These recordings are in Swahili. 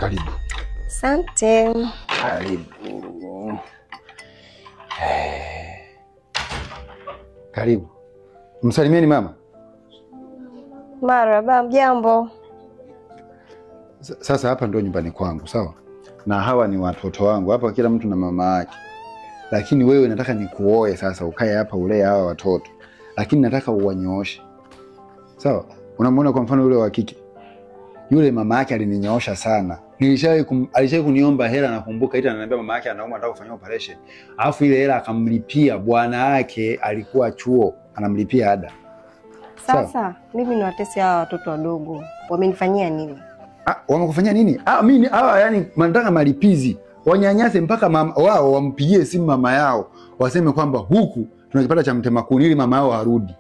Karibu. Asante. Karibu. Karibu. Msalimieni mama. Marhaba, jambo. Sasa hapa ndio nyumbani kwangu, sawa? Na hawa ni watoto wangu. Hapa kila mtu na mama yake. Lakini wewe nataka nikuoe sasa, ukae hapa ulee hawa watoto. Lakini nataka uwanyooshe. Sawa? Unamuona kwa mfano yule wa kike. Yule mama yake alininyoosha sana. Alishawahi kuniomba hela, nakumbuka ita ananiambia mama yake anaumwa anataka kufanyia operation. Alafu ile hela akamlipia bwana yake, alikuwa chuo, anamlipia ada. Sasa mimi ni watesi hawa watoto wadogo. Wamenifanyia nini? Ah, wamekufanyia nini? Ah, mimi hawa yani nataka malipizi. Wanyanyase mpaka mama wao wampigie simu mama yao, waseme kwamba huku tunakipata cha mtema kuni ili mama yao arudi.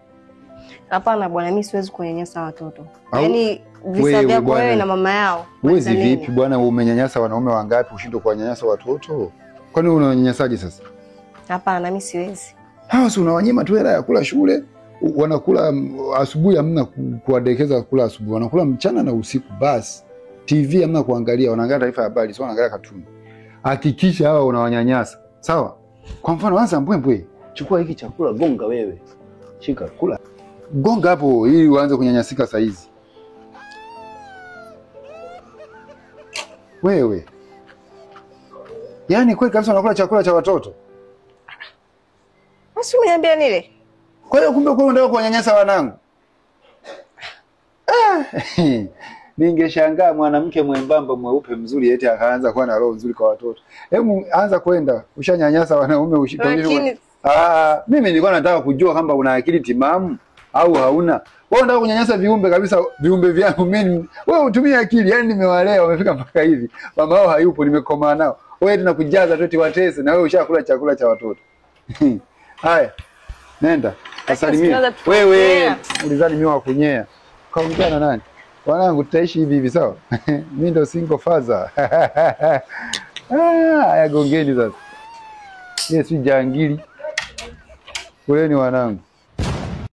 Hapana bwana, mimi siwezi kunyanyasa watoto. Yaani visa vyako wewe na mama yao. Huwezi vipi bwana, umenyanyasa wanaume wangapi ushindwe kuwanyanyasa watoto? Kwani unanyanyasaje sasa? Hapana, mimi siwezi. Hawa si unawanyima tu hela ya kula shule, wanakula asubuhi, hamna kuwadekeza kula asubuhi, wanakula mchana na usiku basi. TV hamna kuangalia, wanaangalia taarifa ya habari, sio wanaangalia katuni. Hakikisha hawa unawanyanyasa. Sawa? Kwa mfano anza mbwembwe, chukua hiki chakula gonga wewe. Shika kula. Gonga hapo ili uanze kunyanyasika saa hizi. Wewe. Yaani kweli kabisa unakula chakula cha watoto? Basi umeniambia nile. Kwa hiyo kumbe kwa unataka kuwanyanyasa wanangu. Ah. Ningeshangaa mwanamke mwembamba mweupe mzuri eti akaanza kuwa na roho nzuri kwa watoto. Hebu anza kwenda, ushanyanyasa wanaume ushikonyeshe. Ah, mimi nilikuwa nataka kujua kama una akili timamu au hauna. Wewe unataka kunyanyasa viumbe kabisa, viumbe vyangu mimi. Wewe utumie akili, yani nimewalea wamefika mpaka hivi. Mama wao hayupo, nimekomaa nao. Wewe tunakujaza tu watese na wewe ushakula chakula cha watoto. Haya. Nenda. Asalimie. Wewe ulizani mimi wa kunyea. Kaongea na nani? Wanangu tutaishi hivi hivi sawa? Mimi ndo single father. Ah, haya gongeni sasa. Yeye si jangili. Kuleni wanangu.